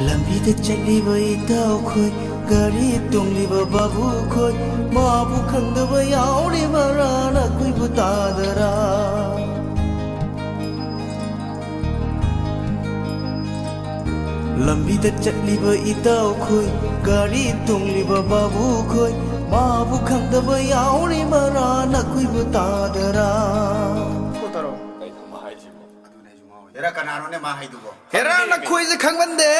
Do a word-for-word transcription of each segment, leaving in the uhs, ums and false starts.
ꯂꯝꯕꯤꯗ ꯆꯠꯂꯤꯕ ꯏꯇꯥꯎꯈꯣꯏ, ꯒꯥꯔꯤ ꯇꯣꯡꯂꯤꯕ ꯕꯥꯕꯨꯈꯣꯏ, ꯃꯥꯕꯨ ꯈꯪꯗꯕ ꯌꯥꯎꯔꯤꯕꯔꯥ ꯅꯈꯣꯏꯕꯨ ꯇꯥꯗꯔꯥ? ꯂꯝꯕꯤꯗ ꯆꯠꯂꯤꯕ ꯏꯇꯥꯎꯈꯣꯏ, ꯒꯥꯔꯤ ꯇꯣꯡꯂꯤꯕ ꯕꯥꯕꯨꯈꯣꯏ, ꯃꯥꯕꯨ ꯈꯪꯗꯕ ꯌꯥꯎꯔꯤꯕꯔꯥ ꯅꯈꯣꯏꯕꯨ ꯇꯥꯗꯔꯥ? ꯀꯩꯅꯣ ꯃꯥ ꯍꯥꯏꯁꯤꯕꯣ? ꯑꯗꯨꯅꯦ ꯑꯩꯁꯨ ꯉꯥꯎꯔꯤ꯫ ꯍꯦꯔꯥ, ꯀꯅꯥꯅꯣꯅꯦ ꯃꯥ ꯍꯥꯏꯗꯨꯕꯣ? ꯍꯦꯔꯥ, ꯅꯈꯣꯏꯁꯦ ꯈꯪꯃꯟꯗꯦ꯫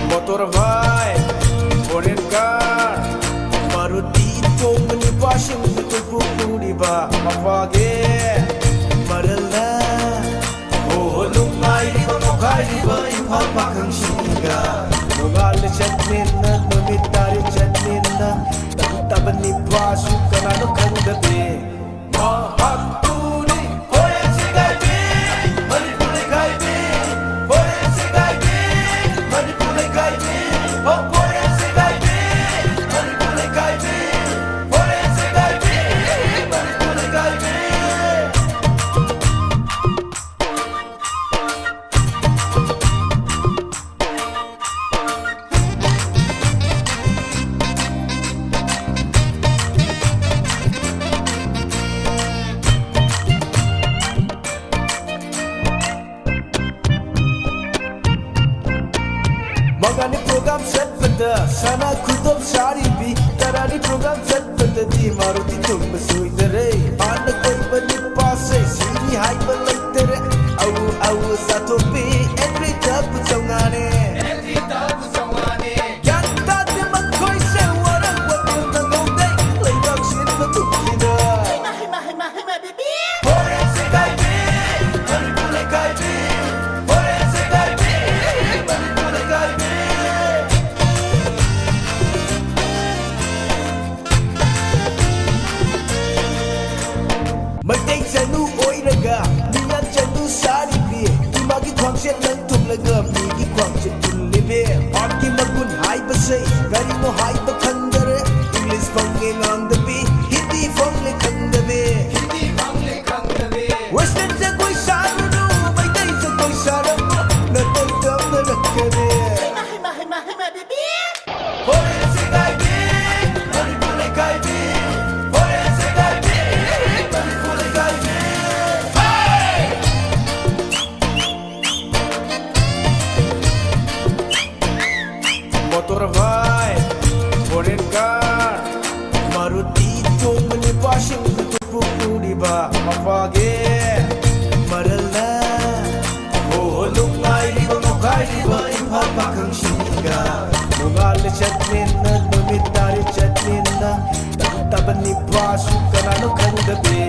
Motor bike, foreign car, Maruti ꯇꯣꯡꯕ ꯅꯨꯄꯥꯁꯤꯡꯅ ꯀꯣꯏꯄꯨ ꯄꯨꯔꯤꯕ ꯃꯄꯥꯒꯤ ꯃꯔꯜꯗ꯫ ꯑꯣ, ꯅꯨꯡꯉꯥꯏꯔꯤꯕ ꯅꯣꯈꯥꯏꯔꯤꯕ ꯏꯝꯐꯥꯜ ꯄꯥꯈꯪꯁꯤꯡꯒ ꯅꯣꯡꯉꯥꯜꯂꯦ ꯆꯠꯃꯤꯟꯅ, ꯅꯨꯃꯤꯠ ꯇꯥꯔꯦ ꯆꯠꯃꯤꯟꯅ, ꯇꯔꯨ ꯇꯥꯕ ꯅꯤꯄꯥꯁꯨ ꯀꯅꯥꯅꯣ ꯈꯪꯗꯕꯤ꯫ ꯃꯍꯥꯛꯄꯨꯅꯤ ꯍꯣꯔꯦꯟ ꯁꯦꯒꯥꯏꯕꯤ, ꯃꯅꯤꯄꯨꯔ ꯂꯩꯈꯥꯏꯕꯤ, ꯍꯣꯔꯦꯟ ꯁꯦꯒꯥꯏꯕꯤ, ꯃꯅꯤꯄꯨꯔ ꯂꯩꯈꯥꯏꯕꯤ, ꯍꯣ, ꯍꯣꯔꯦꯟ ꯁꯦꯒꯥꯏꯕꯤ, ꯃꯅꯤꯄꯨꯔ ꯂꯩꯈꯥꯏꯕꯤ, ꯍꯣꯔꯦꯟ ꯁꯦꯒꯥꯏꯕꯤ, ꯃꯅꯤꯄꯨꯔ ꯂꯩꯈꯥꯏꯕꯤ꯫ ꯃꯉꯥꯅꯤ program ꯆꯠꯄꯗ ꯁꯅꯥ ꯈꯨꯗꯣꯞ ꯁꯥꯔꯤꯕꯤ, ꯇꯔꯥꯅꯤ program ꯆꯠꯄꯗꯗꯤ ꯃꯥꯔꯨꯇꯤ ꯇꯣꯡꯕ ꯁꯣꯏꯗꯔꯦ꯫ ꯍꯥꯟꯅ ꯀꯣꯏꯕ ꯅꯨꯄꯥꯁꯦ ꯁꯤꯅꯤ ꯍꯥꯏꯕ ꯂꯩꯇꯔꯦ꯫ ꯑꯧ ꯑꯧ ꯆꯥꯊꯣꯛꯄꯤ entry ꯇꯕꯨ ꯆꯧꯉꯥꯅꯦ꯫ ꯒ꯭ꯌꯥꯟ ꯇꯥꯗꯦ ꯃꯈꯣꯏꯁꯦ ꯋꯥꯔꯧꯕ ꯈꯪꯍꯧꯗꯦ ꯂꯩꯕꯥꯛ ꯁꯤꯟꯕ ꯊꯨꯡꯂꯤꯗ꯫ ꯍꯩꯃꯥ, ꯍꯩꯃꯥ, ꯍꯩꯃꯥ, ꯍꯩꯃꯥ, ꯕꯦꯕꯤ! ꯍꯣꯔꯦꯟ ꯁꯦꯒꯥꯏꯕꯤ, ꯃꯅꯤꯄꯨꯔ ꯂꯩꯈꯥꯏꯕꯤ, ꯍꯣꯔꯦꯟ ꯁꯦꯒꯥꯏꯕꯤ, ꯃꯅꯤꯄꯨꯔ ꯂꯩꯈꯥꯏꯕꯤ꯫ ꯃꯩꯇꯩ ꯆꯅꯨ ꯑꯣꯏꯔꯒ ꯃꯤꯌꯥꯟ ꯆꯅꯨ ꯁꯥꯔꯤꯕꯤ, ꯏꯃꯥꯒꯤ ꯈ꯭ꯋꯥꯡꯁꯦ ꯂꯪ ꯊꯨꯝꯂꯒ ꯃꯤꯒꯤ ꯈ꯭ꯋꯥꯡꯁꯦ ꯊꯨꯝꯂꯤꯕꯤ, ꯄꯥꯞꯀꯤ ꯃꯄꯨ ꯍꯥꯏꯕ ꯈꯪꯗꯔꯦ꯫ English ꯐꯪꯉꯦ ꯉꯥꯡꯗꯕꯤ, Hindi ꯐꯪꯂꯦ ꯈꯪꯗꯕꯤ꯫ Hindi ꯐꯪꯂꯦ ꯈꯪꯗꯕꯤ꯫ Western ꯖꯒꯣꯏ ꯁꯥꯔꯨꯅꯨ, ꯃꯩꯇꯩ ꯖꯒꯣꯏ ꯁꯥꯔꯝꯃꯨ, ꯅꯇꯩ ꯇꯝꯅꯔꯛꯀꯅꯤ꯫ ꯍꯩꯃꯥ, ꯍꯩꯃꯥ, ꯍꯩꯃꯥ, ꯍꯩꯃꯥ, ꯕꯦꯕꯤ! ꯐꯣꯔꯦꯟ ꯁꯦꯒꯥꯏꯕꯤ, ꯃꯅꯤꯄꯨꯔ ꯂꯩꯀꯥꯏꯕꯤ, ꯐꯣꯔꯦꯟ ꯁꯦꯒꯥꯏꯕꯤ, ꯃꯅꯤꯄꯨꯔ ꯂꯩꯀꯥꯏꯕꯤ꯫ ꯍꯦ! Motor bike, foreign car, Maruti ꯇꯣꯡꯕ ꯅꯨꯄꯥꯁꯤꯡꯅ ꯇꯨꯄꯨ ꯄꯨꯔꯤꯕ ꯃꯄꯥꯒꯤ ꯃꯔꯜꯅ꯫ ꯑꯣ, ꯅꯨꯡꯉꯥꯏꯔꯤꯕ ꯉꯥꯎꯈꯥꯏꯔꯤꯕ ꯏꯝꯐꯥꯜ ꯄꯥꯈꯪꯁꯤꯡꯒ ꯅꯣꯡꯉꯥꯜꯂꯦ ꯆꯠꯃꯤꯟꯅ, ꯅꯨꯃꯤꯠ ꯇꯥꯔꯦ ꯆꯠꯃꯤꯟꯅ, ꯇꯝ ꯇꯥꯕ ꯅꯨꯄꯥꯁꯨ ꯀꯅꯥꯅꯣ ꯈꯪꯗꯕꯤ꯫